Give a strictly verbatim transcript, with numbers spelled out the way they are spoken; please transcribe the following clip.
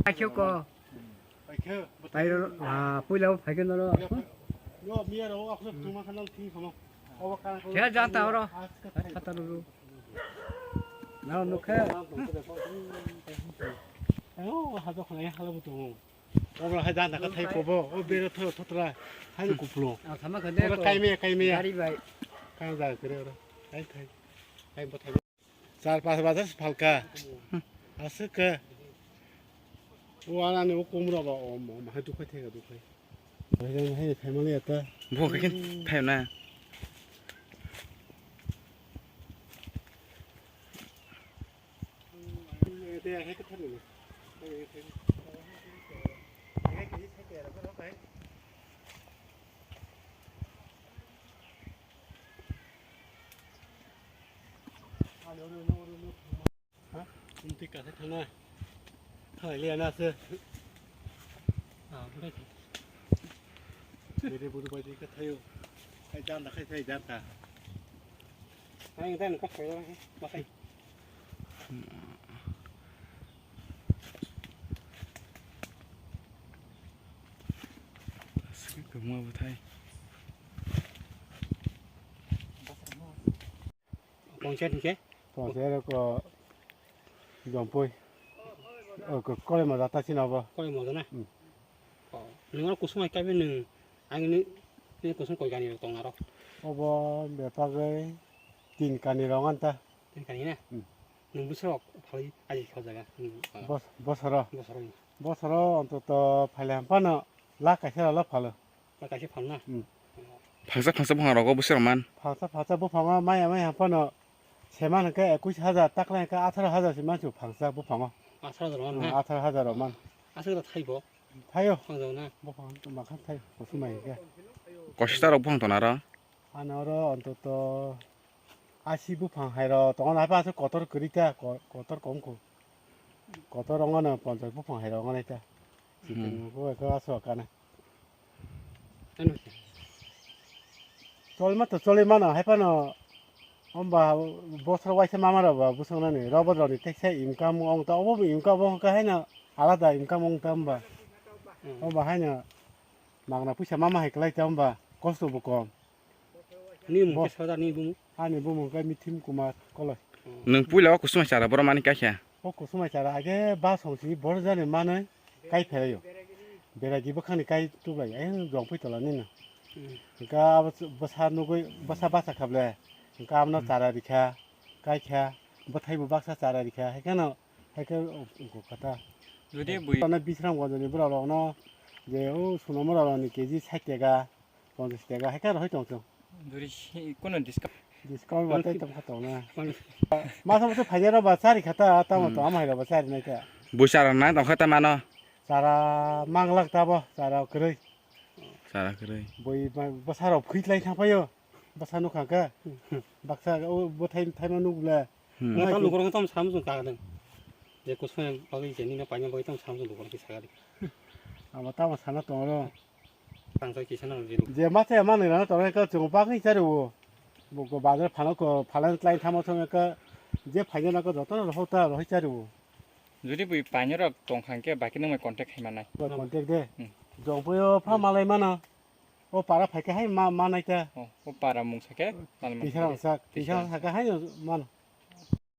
Paikhe ko. Paikhe. Pairo, ah, puila bo paikhe noro. Yo, miya ro, akhlo tuma khanal thi khamo. Obo kana ko. Khe janta oro. Khata ruru. Nao nukhe. Ayo, hajo khana hala butung. Obo hai janta ka thai kobo. O bero tho thotra. Hai kuplo. Ah, sama khande. Oro ko. Kaime, kaime. Gari bai. Ka ja kre oro. Hai thai. Hai bo thai. Char pas bajar se phalka. Aswk khe. O anani o kumro ba o mo, mo hai dukhai thega dukhai. Hai hai phaimani eta. Bo khe phaina. Ha? Kunti kasa thana. Hai liya na se. Ah, bukai. Bede budu bai ka thayo. Hai dan da khai sai dan ka. Hai dan ka khai ba khai. Aswk kwbangma bwthai. Pongset hinkhe? Pongset ko Jompui. O ko Kolai Moja ta chini obo. Kolai Moja na? Hmm. Oh, nwng oro kusum hai kaibe nwng ang ni, ni kusum koi gani rok tong aro? Obo bepagwi tin kani rok anta. Tin kani na? Hmm. Nwng bwswk rok phalwi aji kha jaga? Hmm. Bos-, bosoro? Bosoro. Bosoro ontoto phaile hampano lakh kaisa rok phalo. Lakh kaisa phal na? Hmm. Phangsa phangsa buphang rogo bwswk rok man? Phangsa phangsa buphango maya maya hampano seman hwnkhe ekush hajar, takla hwnkhe atharo hajar se mansu phangsa buphango. Atharo hajar man Hmm, na? Atharo hajar rok man. Aswk da thaibo? Thaio. Phangsa na? Buphang makham thai, kusumai hwnkhe. Kosta rok buphang tona ro? Ano oro ontoto asi buphang hai rok tongo, naipa aswk kotor kwrwi ta, ko-, kotor kom kho. Kotor ongno ponchas buphang hai rok ongnaita. Hmm. Chicken ko eko aso kana. Ano. Cholma to choli mano, hai phano omba bosor waisa mama rok ba bwswk nani robot rok ni teksa income ong ta, obo income ong kha haino alada income ong ta omba. Hmm. Omba haino magna puisa mama hai kwlai ta omba kosto bo kom. Ni mung Bo- khe sajak ni bumung? Ani bumung khe Mithim Kumar Koloi. Nwng puila o kusuma chara boro mani kaikha? O kusuma chara age ba songsi boro jani manwi kai phelaio. Beragi bwkhani kai tublai, ayang jong pui tola nini. Hmm. Hwnkhe abo bwsa nugwi, bwsa bacha kha ble. Hwnkhe abono Hmm. chara rikha, kaikha, bwthaibo baksa chara rikha, hai kheno, hai khe ungkha ta. Jodi bui- Bisramganj ni borok rokno je o Sonomura rokni K G sait taka, ponchas taka hai khe rohoi tong chwng. Duri si-, kuno discount? Discount ba tei tong kha tong na. Masa masa phaijak rok ba chari kha ta, tamo Hmm. to ama hai rok ba chari nai ta. Bui chara nang tong kha ta mano? Chara mang lak ta bo, chara kwrwi. Chara kwrwi. Bui ma-, bwsa rok phui lai thang phaio. Bwsa nukha khe. Baksa o bwthai thaima nuk le. Hmm. Nokha lukurok tamo sam sung kagadeng. Je kusung bagwi je nini paina bagwi tamo sam sung lukurok kisa gadi. Abo tamo sana tong ro. Tangsa kisa nang jiru. Je masa ya manwi rano tong ka chwng bagwi chari o. Bo ko bazar phano ko phalan klai thamo thong ka je phaina na ko joto no hota rohoi chari o. Jodi bui paina rok tong kha khe baki nang mai contact khai manai. Bo contact de. Hmm. Jong pui o pha malai mano. O para phai khe hai ma, ma nai ta. O, o para mung sa khe, mal man Tisa khe. Rang sak, Tisa tisa rang rang sak khe hai no mano.